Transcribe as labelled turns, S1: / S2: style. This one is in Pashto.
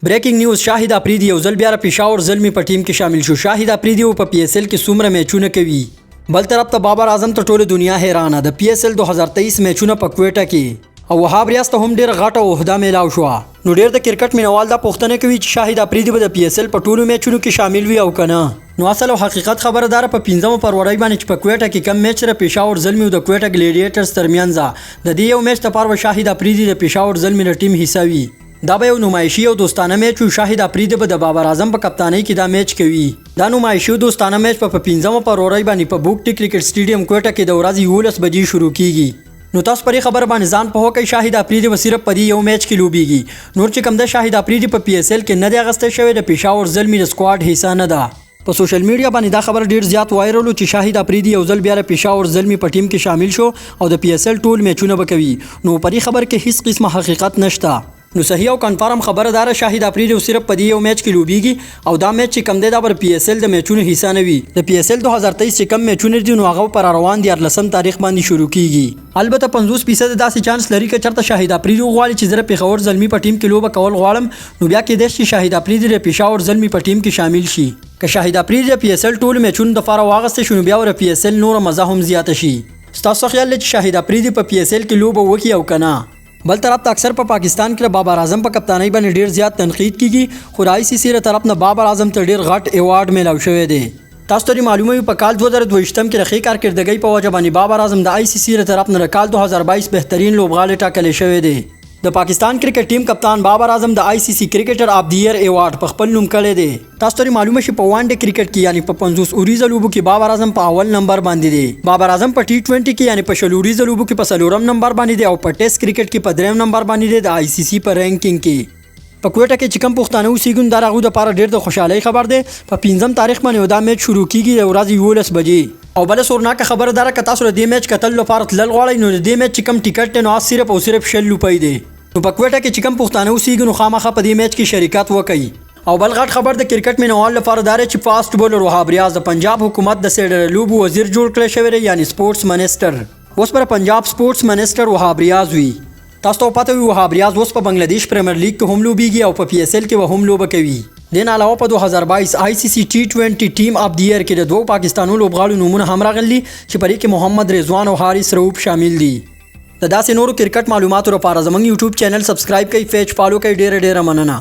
S1: بریکنګ نیوز، شاهد اپریدي یو ځل بیا د پېښور زلمي په ټیم کې شامل شو. شاهد اپریدي په پی ایس ایل کې څومره میچونه کوي؟ بل طرف ته بابر اعظم ته ټوله دنیا حیرانه، د پی ایس ایل 2023 میچونه په کویټه کې، او وهاب ریاض ته هم ډیره غټه عهده میلاو شوه. نو ډیر د کرکټ مینوال دا پوښتنه کوي چې شاهد اپریدي به د پی ایس ایل په ټولو میچونو کې شامل وي او که نه؟ نو اصل او حقیقت خبره داره، په 5 فرورۍ باندې چې په کویټه کې کم میچ سره پېښور زلمي او د کویټه ګلیډیټرز ترمنځ، د دې یو میچ لپاره به شاهد اپریدي د پېښور زلمي د ټیم حصه وي. دا به یو نمایشي او دوستانه میچ وي. شاهد اپریدي به د بابر اعظم په کپتانۍ کې دا میچ کوي. دا نمایشي او دوستانه میچ په 5 فرورۍ باندې په بوکټي کرکټ سټیډیم کویټه کې د ورځې 11 بجې شروع کیږي. نو تاسو پرې خبره باندې ځان پوه کړئ، شاهد اپریدي به صرف په دې یو میچ کې لوبیږي. نور چې کوم د شاهد اپریدي په پی ایس ایل کې نه دی اغوستل شوی، د پېښور زلمي د سکواډ حصه نه ده. په سوشل میډیا باندې دا خبره ډیر زیات وایرل چې شاهد اپریدي یو ځل بیا د پېښور زلمي په ټیم کې شامل شو او د پی ایس ایل ټول میچونه به کوي. نو په دې خبر کې هیڅ قسمه حقیقت نشته. نو صحیح او کنفرم خبره داره، شاهد اپریدي صرف په دې یو میچ کې لوبیږي او دا میچ چې کم دی، دا پر پی ایس ایل د میچونو حصه نه وي. د پی ایس ایل 2023 چې کم میچونه دي، نو هغه پر روان 13 تاریخ باندې شروع کیږي. البته 50% داسې چانس لري که چېرته شاهد اپریدي وغواړي چې زه د پېښور زلمي په ټیم کې لوبه کول غواړم، نو بیا کېدای شي شاهد اپریدي د پېښور زلمي په ټیم کې شامل شي. که شاهد اپریدي د پی ایس ایل ټولو میچونو دپاره واغوستی شي، نو بیا به د پی ایس ایل نوره مزه هم زیاته شي. ستاسو خیال دی چې شاهد اپریدي په پی ایس ایل کې لوبه وکړي او که نه؟ بل طرف ته اکثر په پاکستان کې د بابر اعظم په کپتانۍ باندې ډیر زیات تنقید کیږي، خو د آی سي سي له طرف نه بابر اعظم ته ډیر غټ ایوارډ میلاو شوی دی. تاسو ته معلومه وي، په کال 2022 کې د ښې کارکردګۍ په وجه باندې بابر اعظم د آی سي سي له طرف نه د کال 2022 بهترین لوبغاړی ټاکل شوی دی. د پاکستان کرکټ ټیم کپتان بابر اعظم د آی سي سي کرکټر آف دی ایئر ایوارډ په خپل نوم کړی دی. تاسو ته معلومه شي، په وان ډے کرکټ کې، یعنی په 50 اوریزه لوبو کې بابر اعظم په اول نمبر باندې دی. بابر اعظم په ټي 20 کې، یعنی په 20 اوریزه لوبو کې په څلورم نمبر باندې دی او په ټیسټ کرکټ کې په دریم نمبر باندې دی د آی سي سي په رینکینګ کې. په کویټه کې چې کم پښتانه اوسېږي، دا هغو دپاره ډېر د خوشحالۍ خبر دی. په 5 تاریخ باندې دا میچ شروع کیږي د ورځې 11 بجې. او بله سورناکه خبره داره، که تاسو د دې میچ کتلو لپاره تلل غواړئ، نو د دې میچ چې کوم ټیکټ دی، نو هغه صرف او صرف 20 روپۍ دی. نو په کویټه کې چې کوم پښتانه اوسېږي، نو خامخا په دې میچ کې شرکت وکړي. او بل غټ خبر د کرکټ مینوال لپاره دا دی چې فاست بولر وهاب ریاض د پنجاب حکومت د سیډر لوبو وزیر جوړ کړی شوی دی، یعنی سپورټس منسټر. اوس پر پنجاب سپورټس منسټر وهاب ریاض وي. تاسو ته پته وي، وهاب ریاض اوس په بنگلاديش پریمیر لیګ کې هم لوبیږي او په پی ایس ایل کې به هم لوبه کوي. دین علاوه په 2022 آی سی سی ټي 20 ټیم اف دی ایئر کې د دوو پاکستانو لوبغاړو نومونه هم راغلي چې پرې کې محمد رضوان او حارث رؤف شامل دي. د داسې نورو کرکټ معلوماتو لپاره زموږ یوټیوب چینل سبسکرایب کړئ، پیج فالو کړئ. ډیره ډیره مننه.